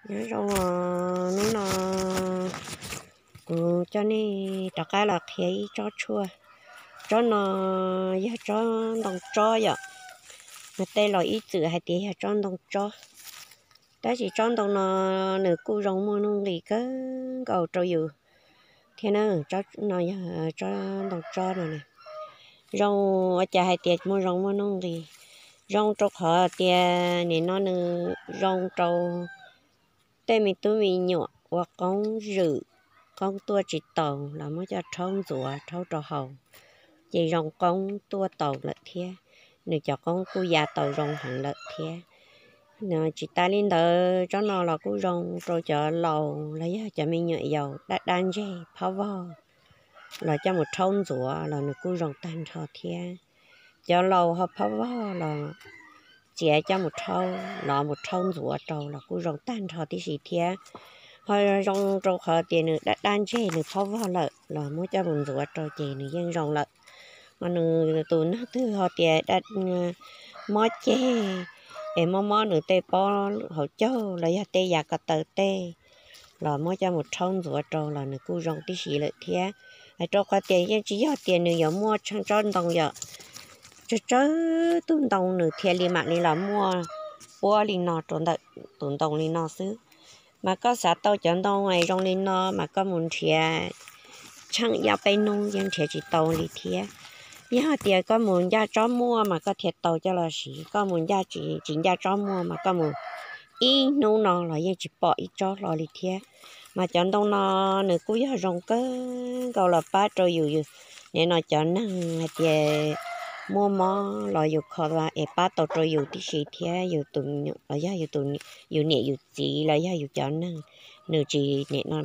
Nyob zoo, hnub no kuv coj nej rov qab los qhia ib tsob tshuaj. Tsob no yog tsob ntoo tsob yom, mas tej laus ib txwm hais tias yog tsob ntoo tsob. Tab sis tsob ntoo no nws kuj zoo muaj nuj nqis kawg nkaus rau yus thiab na. Tsob no yog tsob ntoo tsob no na, zoo ua cas hais tias muaj zoo muaj nuj nqis? Zoo rau qhov tias nim no nws zoo rau tej me tub me nyuam ua qoob zwm, qoob tuaj tsis taus los muab coj rhaub ntxuav rhaub rau haus, ces zoo qoob tuaj taus lawm thiab. Nws cov qoob kuj ya tau zoo heev lawm thiab. Tsis tas li ntawd, tsob no los kuj zoo rau cov laus los yog cov me nyuam yaus dab dab ntseg phob vog los coj mus rhaub ntxuav los nws kuj zoo tag nrho thiab. Cov laus ho phob vog los txiav coj mus rhaub, los mus rhaub ntxuav rau los kuj zoo tag nrho tib si thiab. Ho zoo rau qhov tias nws dab dab ntseg nws phob vog lawm los muab coj mus ntxuav rau ces nws yeej zoo lawm. Ho nws tus neeg twg ho tias mob ceg es mob mob nws tej pob hauv caug los yog tej yam ko taw tej los muab coj mus rhaub ntxuav rau los nws kuj zoo tib si lawm thiab. Hais rau qhov tias yeej tsis yog tias nws yuav muaj tsheej tsob ntoo yom, tsawg tsawg tug ntoo nws thiaj li mam li los muaj puab li no rau ntawm tus ntoo li no xwb. Mas koj xav tau cov ntoo zoo li no mas koj mus nrhiav tsheej ib ob peb hnub yeej nrhiav tsis tau li thiab. Yog hais tias koj mus ncaj tsob muaj mas koj thiaj tau coj los siv, koj mus ncaj tsis ncaj tsob muaj mas koj mus ib hnub no los yeej tsis pom ib tsob hlo li thiab. Mas cov ntoo no nws kuj yog zoo kawg nkaus los pab rau yus, nim no cov neeg hais tias muaj mob los yus kho es pab tau rau yus tib si thiab. Yus tus, los yog yus niam yus txiv los yog yus cov neeg nws tsis nim no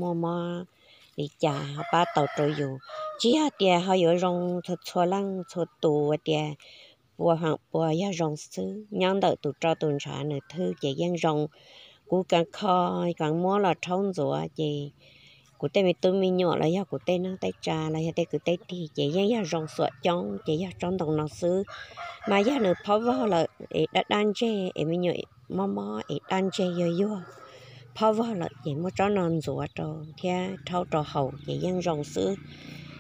muaj mob li cas ho pab tau rau yus. Tsis yog tias ho yuav zoo txhua txhua leej txhua tus tias pua feem pua, yog zoo xwb. Nyob ntawm tus roj tus ntshav nws thwj ces yeej zoo. Kuv keev kho, keev muab los rhaub ntxuav ces kuv tej me tub me nyuam los yog kuv tej neej tej tsa los yog tej kwv tej tij ces yeej yog zoo xuam coob ces yog tsob ntoo no xwb. Mas yog nws phob vog lawm es dab dab ntseg es me nyuam mob mob es dab ntseg yuag yuag phob vog lawm ces muab tsob no ntxuav rau thiab rhaub rau haus ces yeej zoo xwb.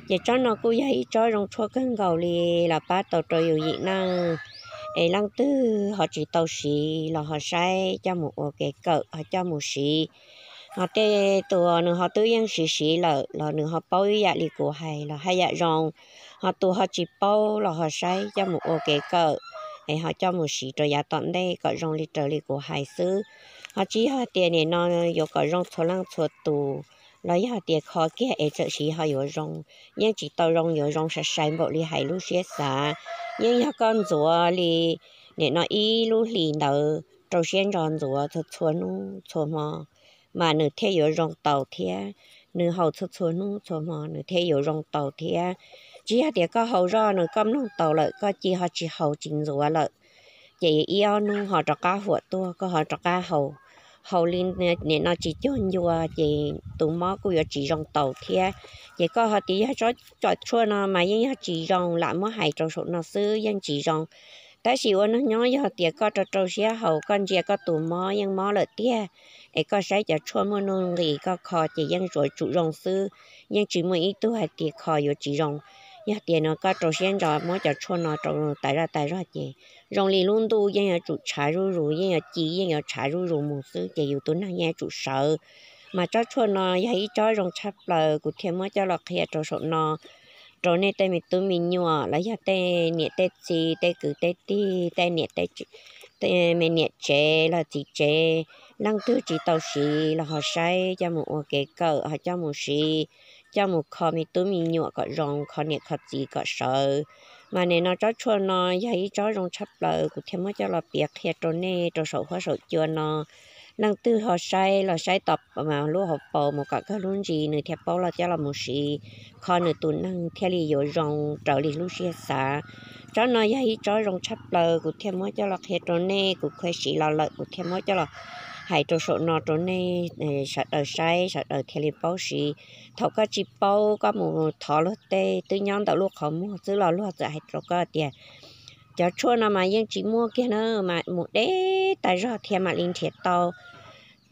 Ces tsob no kuj yog ib tsob zoo tshuaj kawg nkaus li los pab tau rau yus yim neej. Es leej twg ho tsis tau siv los ho saib coj mus ua kev kawm ho coj mus siv. Ho tej tus nws ho twb yeej siv siv lawm los nws ho paub ib yam li kuv hais los haj yam zoo. Ho tus ho tsis paub los ho saib coj mus ua kev kawm es ho coj mus siv rau yav tom ntej kom zoo li raws li kuv hais xwb. Ho tsis yog tias nim no yuav kom zoo txhua leej txhua tus los yog tias kho kiag es txawm siv ho yuav zoo, yeej tsis tau zoo yuav zoo sai sai npaum li hais lub siab xav. Yeej yog koj ntxuav li nim no ib lub hlis ntawd rau siab ntso ntxuav txhua txhua hnub txhua hmo mas nws thiaj yuav zoo taus thiab. Nws haus txhua txhua hnub txhua hmo nws thiaj yuav zoo taus thiab. Tsis yog tias koj haus zoj nws koj mloog taus lawm koj cia ho tsis haus tsis ntxuav lawm ces ib ob hnub ho rov qab huam tuaj koj ho rov qab haus. Haus li nim no tsis cuag ncua ces tus mob kuj yuav tsis zoo taus thiab. Ces koj ho tias yog tsob tshuaj no mas yeej yog tsis zoo, lam muab hais rau saum no xwb yeej tsis zoo. Tab sis ua neej nyob yog tias koj rau rau siab haus koj ntsia koj tus mob yeej mob lawm tiag, es koj saib cov tshuaj muaj nuj nqis koj kho ces yeej yuav tsum zoo xwb. Yeej tsis muaj ib tug hais tias kho yuav tsis zoo. Yog tias no koj rau siab ntso muab cov tshuaj no rau tas zaj tas zog ces zoo li lub ntuj yeej yuav tsum tshav zuj zus, yeej yuav ci yeej yuav tshav zuj zus mus xwb ces yus tus neeg yeej yuav tsum sawv. Mas tsob tshuaj no yog ib tsob zoo tshaj plaws kuv thiaj muab coj los qhia rau saum no rau nej tej me tub me nyuam los yog tej niam tej txiv tej kwv tej tij tej niam tej me niam tsev los txiv tsev, leej twg tsis tau siv los ho saib coj mus ua kev kawm ho coj mus siv, coj mus kho me tub me nyuam kom zoo, kho niam kho txiv kom sawv. Mas nim no tsob tshuaj no yog ib tsob zoo tshaj plaws kuv thiaj muab coj los piav qhia rau nej rau saum huab saum cua no. Leej twg ho saib los saib tom lub hauv paus mus kom kawg lub ntsis nws thiaj paub los coj los mus siv, kho nws tus neeg thiaj li yuav zoo raws li lub siab xav. Tsob no yog ib tsob zoo tshaj plaws kuv thiaj muab coj los qhia rau nej, kuv khuv siv los lawm kuv thiaj muab coj los hais rau saum no rau nej sawv daws saib sawv daws thiaj li paub siv. Thaum koj tsis paub koj mus thov luag tej twb nyob ntawm lub qhov muag xwb los luag txawm hais rau koj tias cov tshuaj no mas yeej tsis muaj kiag na, mas mus deb tas zog thiaj mam li nrhiav tau.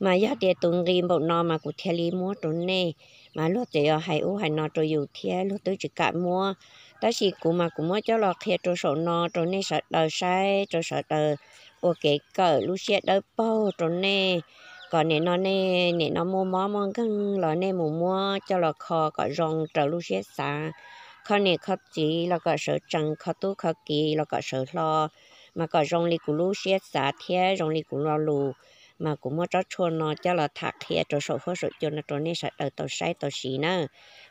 Mas yog tias tus nqi npaum no mas kuv thiaj li muab rau nej, mas luag txawm yuav hais ub hais no rau yus thiab luag twb tsis kam muab. Tab sis kuv mas kuv muab coj los qhia rau saum no rau nej sawv daws saib, rau sawv daws ua kev kawm lub siab dawb paug rau nej, kom nim no nej nim no muaj mob muaj nkeeg los nej mus muab coj los kho kom zoo raws lub siab xav. Kho niam kho txiv los kom sawv tsees, kho tub kho kiv los kom sawv hlo, mas kom zoo li kuv lub siab xav thiab zoo li kuv lo lus. Mas kuv muab tsob tshuaj no coj los tham qhia rau saum huab saum cua no rau nej sawv daws tau saib tau siv na.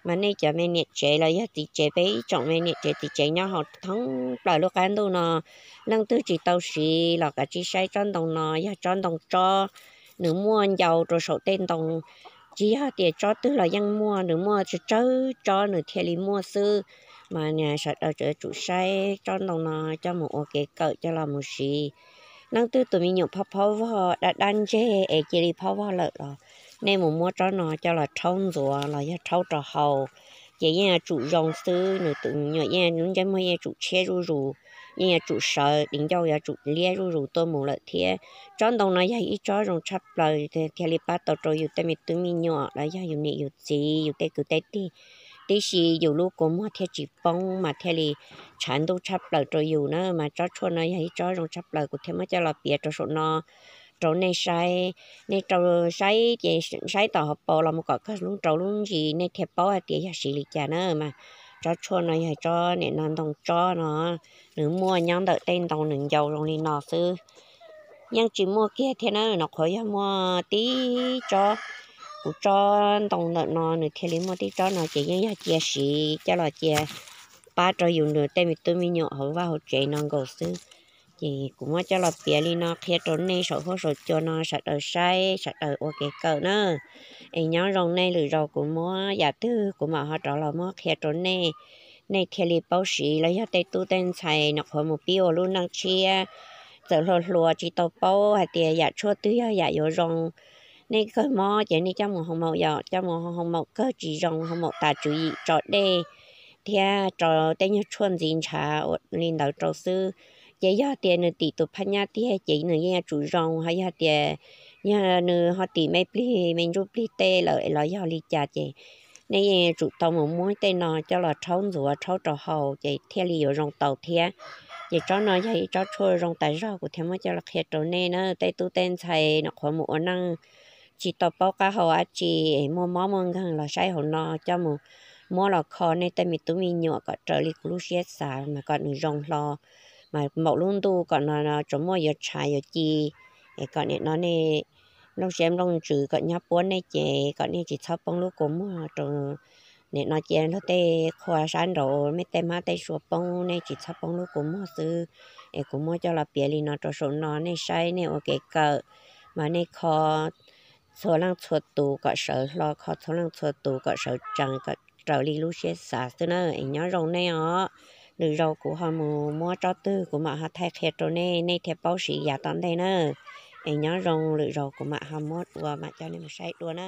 Mas nej cov me niam tsev los yog txiv tsev, peb ib tsoom me niam tsev txiv tsev nyob hauv thoob plaws lub qab ntuj no, leej twg tsis tau siv los kav tsij saib tsob ntoo no, yog tsob ntoo tsob, nws muaj ncau rau saum tej ntoo. Tsis yog tias tsob twg los yeej muaj, nws muaj tsawg tsawg tsob nws thiaj li muaj xwb. Mas sawv daws tseem tsum saib tsob ntoo no coj mus ua kev kawm coj los mus siv. Leej twg tus me nyuam phob phob vog dab dab ntseg es cia li phob vog lawm los nej mus muab tsob no coj los rhaub ntxuav los yog rhaub rau haus, ces yeej yuav tsum zoo xwb. Nws tus me nyuam yeej lub ntsej muag yeej yuav tsum tshiab zuj zus, yeej yuav tsum sawv, di ncauj yuav tsum liab zuj zus tuaj mus lawm thiab. Tsob ntoo no yog ib tsob zoo tshaj plaws thiaj li pab tau rau yus tej me tub me nyuam los yog yus niam yus txiv, yus tej kwv tej tij tib si, yus lub kua muag thiaj tsis poob mas thiaj li tshav ntuj tshaj plaws rau yus na. Mas tsob tshuaj no yog ib tsob zoo tshaj plaws, kuv thiaj muab coj los piav rau saum no rau nej saib. Nej rau saib ces saib tom hauv paus los mus kom kawg lub rau lub ntsis nej thiaj paub hais tias yog siv li cas na. Mas tsob tshuaj no yog tsob nim no ntoo tsob no, nws muaj nyob ntawm tej ntoo nws ncau zoo li no xwb. Yeej tsis muaj kiag thiab na, no qhuav yog muaj tib tsob, kuv tsob ntoo ntawm no nws thiaj li muaj tib tsob no ces yeej yog cia siv coj los cia pab rau yus nws tej me tub me nyuam hauv vaj hauv tsev no nkaus xwb. Ces kuv muab coj los piav li no qhia rau nej saum huab saum cua no sawv daws saib sawv daws ua kev kawm na. Es nyob zoo nej, lwm zaus kuv muab yam twg kuv mam ho rov los muab qhia rau nej, nej thiaj li paub siv. Los yog tej tub tej ntxhais nyuam qhuav mus pib ua lub neej tshiab, txawm hluas hluas tsis tau paub hais tias yam tshuaj twg yog yam yuav zoo. Nej kawg mob ces nej coj mus hoo maum, yog coj mus hoo maum kawg tsis zoo, hoo maum tas tswv yim tso dej thiab rau tej nyuag tshuaj ntxiv ntshav ua li ntawd rau xwb. Ces yog tias nws tim tus phab nyab tiag ces nws yeej yuav tsum zoo, ho yog tias yog nws ho tim me plig me ntsuj plig tej lawm los yog li cas ces nej yeej yuav tsum tau mus muab tej no coj los rhaub ntxuav rhaub rau haus ces thiaj li yuav zoo tau thiab. Ces tsob no yog ib tsob tshuaj zoo tas zog, kuv thiaj muab coj los qhia rau nej na. Tej tub tej ntxhais nyuam qhuav mus ua neej tsis tau paub qab hau dab tsi, muaj mob muaj nkeeg los saib hauv no, coj mus muab los kho nej tej me tub me nyuam kom raws li kuv lub siab xav mas kom nws zoo hlo. Mas npaum lub ntuj kom no tsuas muaj yuav tshav yuav ci, es kom nim no nej nplooj siab nplooj ntsws kom nyob puab nej ces kom nej tsis txhob poob lub kua muag rau nim no cia luag tej qhua sab nraud mej tej hmab tej sua poob, nej tsis txhob poob lub kua muag xwb. Es kuv muab coj los piav li no rau saum no, nej saib nej ua kev kawm, mas nej kho txhua leej txhua tus kom sawv hlo, kho txhua leej txhua tus kom sawv tsees, kom raws li lub siab xav xwb na. Es nyob zoo nej os, lwm zaus kuv ho mus muab tsob twg kuv mam ho thaij qhia rau nej, nej thiaj paub siv yav tom ntej na. Es nyob zoo, lwm zaus kuv mam ho muab dua mam coj nej mus saib dua na.